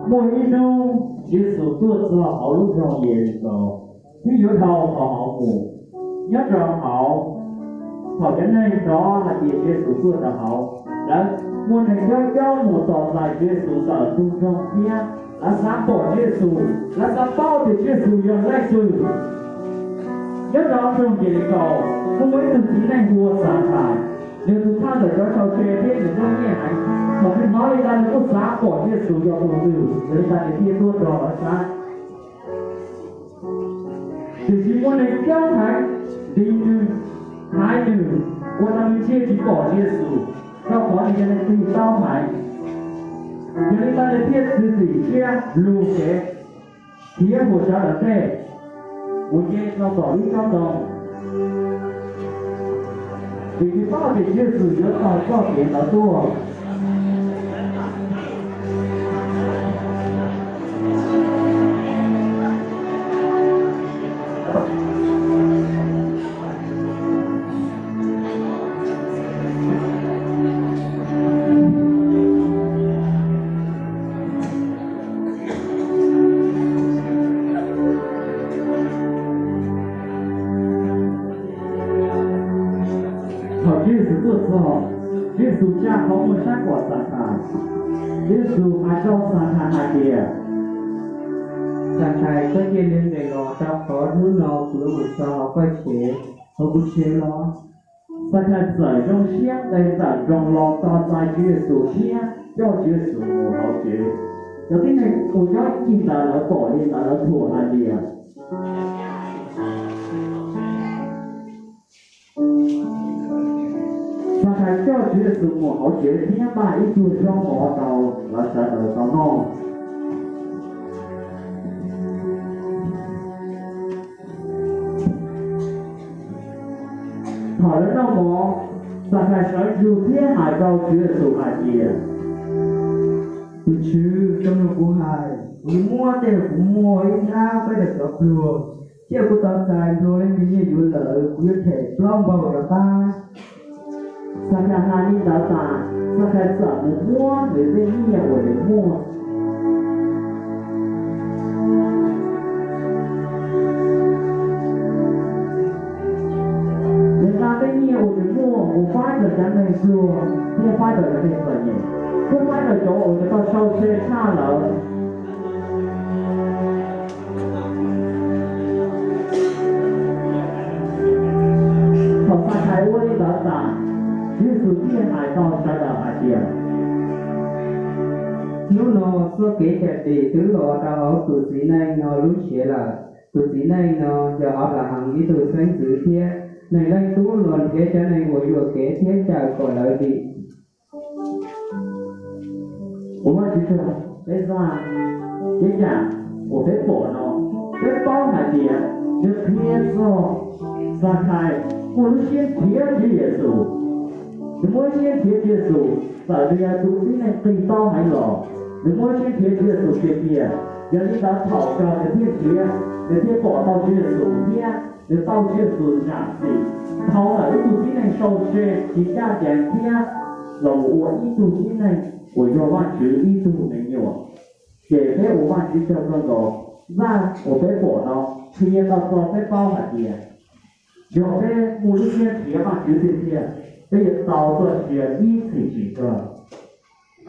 Muaj ib hnub Yexus tuaj txog hauv lub nroog Yelixaus, thiab yuav dhau qhov hauv mus. Nyob rau hauv, thaum cov neeg hnov hais tias Yexus tuaj rau hauv, lawv muaj neeg coob coob mus tos txais Yexus tawm ntug nroog thiab lawv xav pom Yexus, lawv xav paub tias Yexus yog leej twg. Nyob rau nroog Yelixaus, muaj ib tug txiv neej hu ua Xakhais, nws tus phauj ntawm cov sau se thiab nws muaj nyiaj heev. Thaum nws hnov li ntawd nws kuj xav pom Yexus yog tus twg, yog li ntawd nws thiaj tuaj rau lawv sab. Tiam sis muaj neeg coob heev ntis nws, haiv nws, ua rau nws ntsia tsis pom Yexus, rau qhov nws yog neeg tig taub heev. Yog li ntawd nws thiaj txiav txim siab lug kev khiav huam sawv daws tej, mus nce rau tom ib tsob ntoo, vim nws paub tias Yexus yuav taug txoj kev ntawd tuaj. Thaum Yexus tuaj txog, Yexus tsa qhov muag saib pom Xakhais. Yexus hais rau Xakhais hais tias, Xakhais, koj cia li nres los, rau qhov hnub no kuv yuav mus so hauv koj tsev, hauv kuv tsev los. Xakhais txawm zoo siab nqes tawm nroog los tos txais Tswv Yexus thiab coj Tswv Yexus mus hauv tsev. Cov tib neeg uas nyob ib ncig ntawd lawv pom li ntawd lawv thuam hais tias, Xakhais coj Tswv Yexus mus hauv tsev thiab npaj ib tug zaub mov rau lawv sawv daws tau noj. Thaum lawv noj mov, Xakhais sawv ntsug thiab hais rau Tswv Yexus hais tias, Tus Tswv, koj mloog kuv hais, kuv muab tej uas kuv muaj ib nrab peb daim tsov pluag, thiab kuv tau txais nplua leej twg nyiaj yuav lawm, kuv yuav them plaub npaug rov qab. Xakhais hais li ntawd tas, Xakhais txawm mus muab nws tej nyiaj uas nws muaj. Nws nqa tej nyiaj uas nws muaj mus faib rau cov neeg pluag, thiab faib rau cov neeg txom nyem, thiab faib rau cov uas nws tau sau se tshaj lawm. Thaum Xakhais ua li ntawd tas, Tswv Yexus thiaj hais rau sawv daws hais tias, Hnub no txoj kev cawm dim twb los rau hauv tus txiv neej no lub siav lawm. Tus txiv neej no yog Anplahaas ib tug xeeb ntxwv thiab. Neeg Leej Tub los nrhiav cov neeg uas yuam kev thiab cawm kom lawv dim. Ua Vajtswv tsaug, peb zaj kev cai uas peb pom no, peb paub hais tias nws qhia txog Xakhais muaj lub siab nrhiav Tswv Yexus. Nws muaj lub siab nrhiav Tswv Yexus txawm nws yog tus tib neeg qis tau heev los, nws muaj lub siab nrhiav Tswv Yexus tiag tiag. Yog li ntawd thaum kawg nws thiaj nrhiav, nws thiaj pom tau Tswv Yexus thiab nws tau Tswv Yexus zam txim dhau ntawm ib tug tib neeg sau se tsis ncaj ncees thiab los mus ua ib tug tib neeg uas yog Vajtswv ib tug me nyuam. Ces peb ua Vajtswv tsaug kawg nkaus, zaj uas peb pom no qhia tau rau peb paub hais tias yog peb muaj lub siab nrhiav Vajtswv tiag tiag, peb yuav tau txoj sia ib txhis tsis kawg.